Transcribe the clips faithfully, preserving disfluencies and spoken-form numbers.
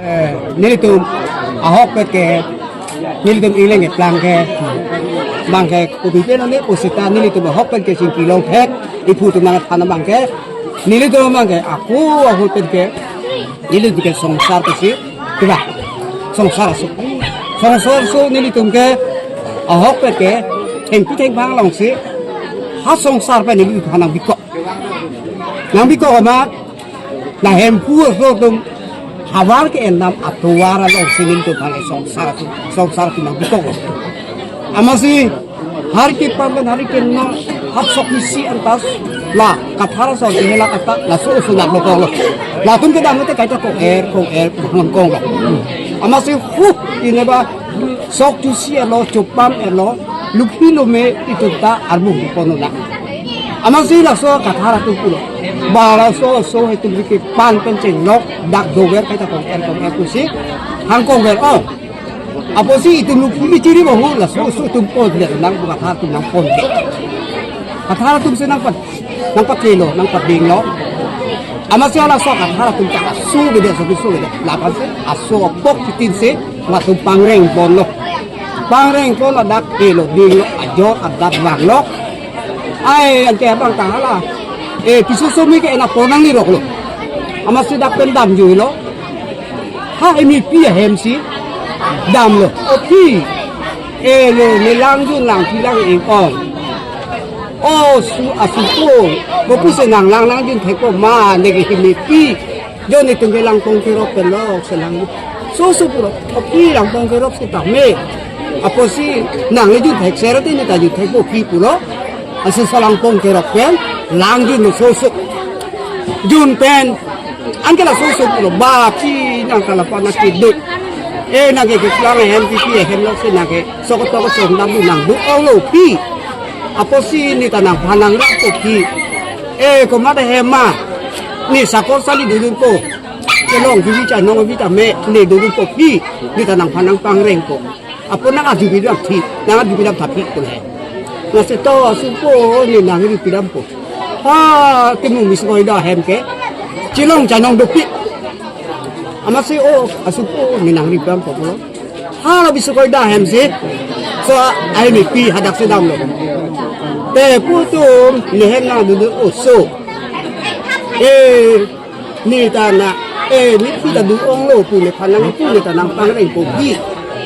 Eh, nelitum ahokpet ke, nelitum ileng eplang ke, bang ke kopi pen ne pusita nelitum ahokpet ke chingki longthek, iphu atum nangthan abang ke, nelitum abang ke, ako ahokpet ke, nelitum ke songsar ke si, kiba, songsar aso. Songsar aso nelitum ke, ahokpet ke, thengpi thengphang alongsi, ha songsar pen nelitum aphan nangbikok. Nangbikok amat, la Hemphu aso atum havar ke-endam atovar alongsi nelitum aphan songsar atum, songsar atum nangbikok. Amatsi, har kepan pen har kenong, hat sok isi antas, la Kathar aso ke hela kata, laso oso dak lo kong lo. Latum kedam te kaita kong-er, kong-er, kong-kong lo. Amatsi, hu, ineba, sok chusi elo, chopam elo, lukhi lome itum ta armu pon nang. Amatsi laso Kathar atum pulo. Ba laso oso itum kepan pen chenglok dak dover kaita kong-er kong-er pusi hang kong-er o. Apotsi itum lukhi chiri bahu laso oso itum pon le nang Kathar atum nangpon. Kathar atum si nangpan nangpakelo, nangpadinglo. Amatsi laso Kathar atum ta aso beda, aso beda, aso beda. Lapen si aso apok kitin si latum pangreng ponlo. Pangreng pon ladak kelo, dinglo, ajor adat vanglo. Ai, anke abang ta hala. Eh, piso somi ke ena pon nangniroklo. Amatsi dak pen damjuilo. Ha, emipi ahem si damlo. O phi. Eh, lo, ne langjun lang, phi lang-ik ong. O, su, asupo. Kopusi nang lang, langjun thekpo ma, ne ke emipi. Jo netum ke langpong kerok pen lok si lang. Soso pulo, o phi langpong kerok si tame. Apotsi nang le jun thek sera te ne ta jun thekpo phi pulo. Ansi sa langpong kerok pen, langjunlo soso. Jun pen, anke la soso pulo, ba phi nang kala pa nang keduk. Eh, nang ke keplang hem phi phi hem lok si nang ke, sokot tokot song dam nang duk onglo phi. Apotsi ne ta nangphan nangrappo phi. Eh, komat ahem ma. Ne sakor sali dodunpo. Chelong kevi chainong kevi tame, ne dodunpo phi, ne ta nangphan nangpangrengpo. Apot nang aju bidam thi, nang aju bidam thaphi ko le. Lasi to asupo ne nangri pidampo. Ha, temu Bisu Koida ahem ke. Chelong chainong dopik. Amatsi o, asupo ne nangri pidampo pulo. Hala Bisu Koida ahem si. So, ahem pi hadak si damlo. Te pu atum, ne hem nangdodun oso. Eh, ne ta na, eh, ne phi ta duk onglo pu nephan nang pu ne ta nangpangrengpo phi.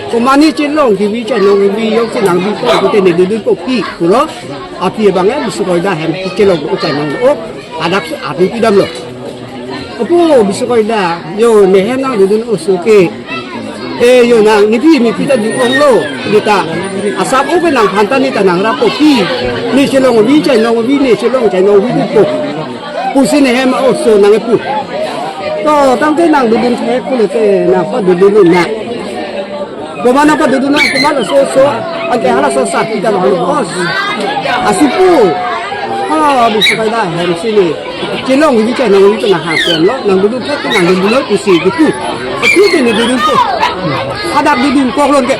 Komat ne chelong kevi chainong kevi jongsi nangdunpo pute ne dodunpo phi pulo. Aphi abang eh Bisu Koida ahem chelong chainong o. Hadak si aphi pidamlo. Apo Bisu Koida, jo ne hem nangdodun oso ke. Eh, jo nang, ne phi, ne phi ta duk onglo, ne ta. Asap o ke nangphan ta ne ta nangrappo phi. Ne chelong kevi chainong kevi, ne chelong chainong kevi dukpo. Pusi ne hem oso nang-epu. To, tangte nangdodun thek pulote, nangpadodun nang. Komat nangpadodun nang, komat laso oso, anke hala so sat kita bang os. Asupo. Ha, Bisu Koida ahem si ne. Chelong kevi chainong kevi nang hang pen lo, nangdodun thek nangdodunlo pusi gitu. Itu te ne dodunpo. Hadak dodunkoklo ke.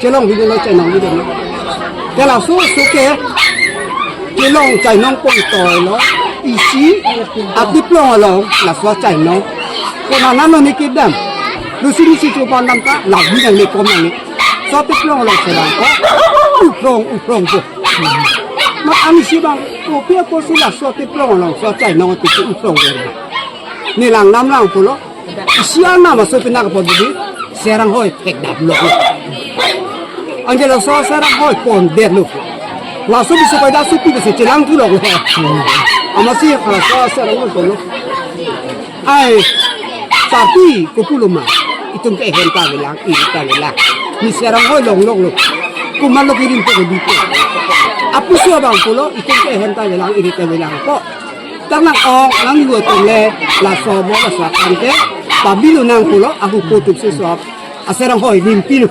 Chelong kevi lo chainong kevi lo. Ke laso oso ke. Chelong chainong pon toilo. Isi, atiplong along, laso chainong. Konana lo ne kedam. Lusi lusi chupan dam ta, lagi nang ne kom nang ne. So atiplong along selang ko. Uprong, uprong ko. Mat ami si bang, kopi apo si laso atiplong along, so chainong ati uprong ko. Ne lang nam lang pulo. Isi anam aso pinak apot didi, Serang Hoi thekdamlo. Anke laso Serang Hoi pondetlo. Laso Bisu Koida supi besi chelang puloklo. Amatsi laso Serang Hoi pulo. Ai, tapi kopulo ma. Itum ke hem ta velang, iri ta velang. Ne Serang Hoi longloklo. Komatlo kirim po ko diko. Apuso abang pulo, itum ke hem ta velang, iri ta velang po. Tang nang ong, nang yu atum le, laso bo, laso akan ke, pabilo nang pulo, ahupo atum si so, a Serang Hoi, rimpilo.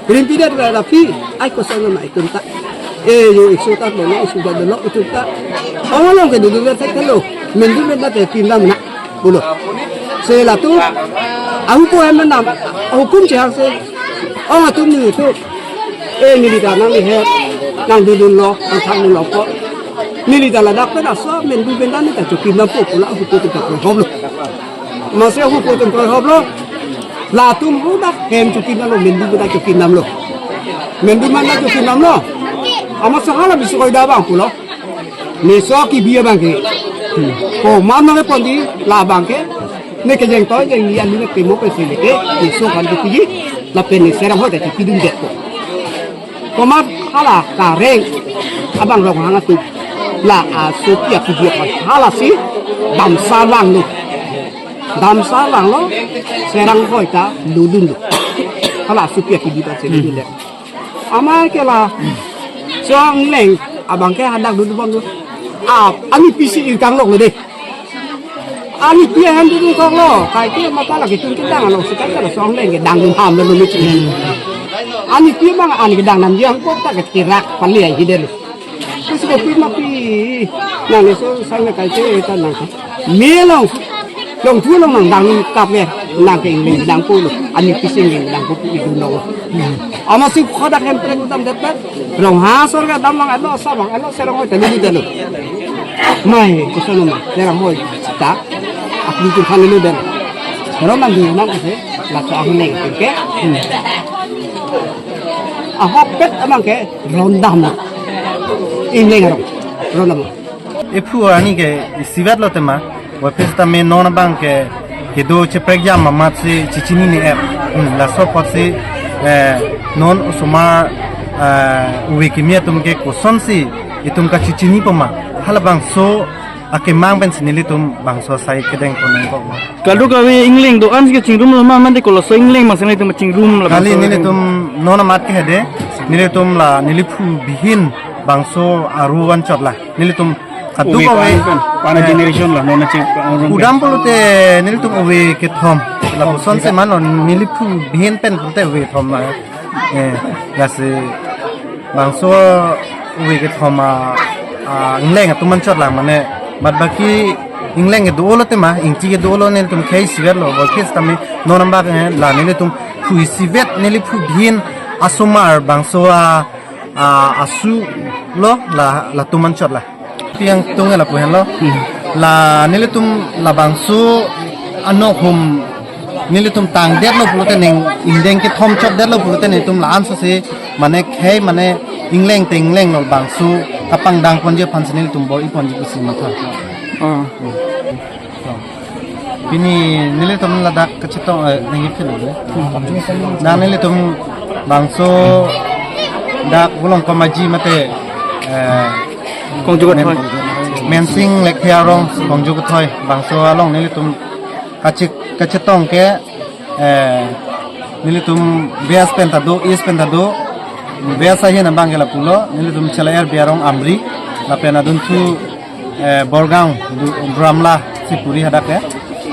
Rimpidet la, la phi, ai koson ma itum ta. Eh, jo, isu ta lo, isu ta lo, itum ta. Ong along ke dodun thek lo, mendu menda te tim dam na, pulo. Si latum, ahupo hem dam, ahukum chehang si, ong atum ne tu. Eh, neli ta nang ni he, nangdodunlo, nangthanlo ko. Neli ta ladak pen aso, mendu menda ne ta chokim dampo pulo, ahupo atum ta kroihoplo. Amatsi ahupo atum kroihoplo. Latum hadak hem chokinamlo, mendu hadak chokinamlo. Mendu mana chokinamlo. Amat sahala bisu koida abang pulo. Neso kibi abang ke. Ko mano le pondi la abang ke. Ne kejeng toi jeng ni anu ne pemo pe sile ke. Neso kan ke piji. Lapen ne Seranghoi ta kipidun det ko. Komat hala kareng abang Ronghang atum. La asopi akibi halasi damsar vanglo. Damsar vanglo, Seranghoi ta lulunlo. Hala asopi akibi ta chelulunlo. Amat ke la Songleng abang ke hadak lulun bomlo. Ap, ani pisi irkang loklo de. Ani pi ahan dudun koklo, kaike mata lake tun kedang alo, sekai kala Songleng kedang dun ham lo lucu. Ani pi mang ani kedang nam yang kok ta kerak pali ai hidel. Terus kopi mapi, nang eso sang kaike ta nang. Melong, long tu long nang dang kap ke, nang ke ingling dang pulo, ani pisi ingling dang pulo idun lo. Amatsi khodak hem prek utam det pet, Ronghang asor kedam mang alo, sa mang alo, Seranghoi ta lulu dalo. Mai, kusa nama, Seranghoi ta, aku tu kan lu dan. Kalau nang di nang kese, la ko aku neng ke. Ahok pet abang ke, rondam na. Ingling arong, rondam. Ephu ani ke isivet lo tema, wapis tame non abang ke, kedo cheprek jam amatsi chichinine ep. Hmm, laso apotsi, eh, non osomar, eh, uve kimi atum ke kosonsi itum kachichinipoma. Halabangso akemang pensi nelitum bangso asai kedeng ponong kok. Kadokave ingling do-an si kachingrumlo ma, mande koloso ingling ma si nelitum chingrumlo. Kali bangso nelitum non amat ke hede, nelitum la neliphu bihin bangso aru anchot la. Nelitum kadokave, uve kan, kan, pana, eh, generation la, non achi, orang udam pulote nelitum uve kethom. Lapusonsi mano neliphu bihin pen pulote uve kethom la. Eh, lasi bangso uve kethom a, a, ingleng atum anchot lang mane, bad baki ingleng kedo-olo tema, ingchi kedo-olo nelitum khei isivet lo, bol kis tame non abang ke la nelitum phu isivet, neliphu bihin asomar bangso a, a, asu lo la, latum anchot la. Piang tung lapu henlo. Hmm. La nelitum labangso anok hum nelitum tangdetlo pulote neng indeng kethom chotdetlo pulote nelitum la-an so se mane khei mane ingleng te ingleng lo bangso kapangdang ponji aphansi nelitum bor-i ponji pusi matha. Oh. Hmm. Pini nelitum ladak kachetong, eh, nangji philo le. Nang nelitum bangso dak Volongkom Aji mate, eh, Kongju Kathoi. Men-, Mensing Lekthe arong Kongju Kathoi bangso along nelitum kachik kachetong ke, eh, nelitum West pen ta do, East pen ta do, West ahin abang ke lapulo, nelitum Chela R B arong Amri, lapen adunthu eh, Borgaon, du-, Duar Amla, Sipuri hadak ke,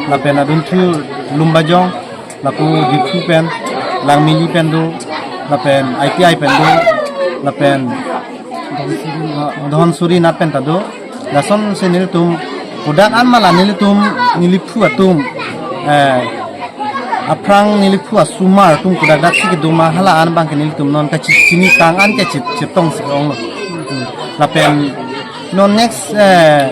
lapen adunthu Lumbajong, lapu Diphu pen, Langmili pen do, lapen I T I pen do, lapen, ah, Dhansiri nat pen ta do, lasonsi nelitum, kodak an ma la nelitum, neliphu atum, eh, aphrang neliphu asomar atum kodak dak si kedo ma hala an abang ke nelitum non kachini tang an ke chit chetong si ong lo. Hmm. Lapen non next, eh,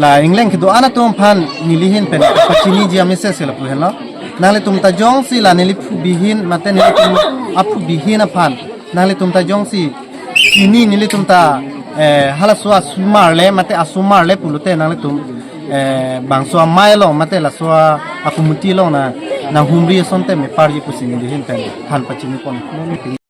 la ingleng kedo-an atum aphan neli ahin pen pachiniji amese si lapu henlo. Nanglitum ta jongsi la neliphu bihin mate nelitum aphu bihin aphan nanglitum ta jongsi chini nelitum ta, eh, halaso asomar le mate asomar le pulote nanglitum, eh, bangso amei along mate laso a-committee along na, nanghumri asonte meparji pusi neli ahin pen than pachini pon.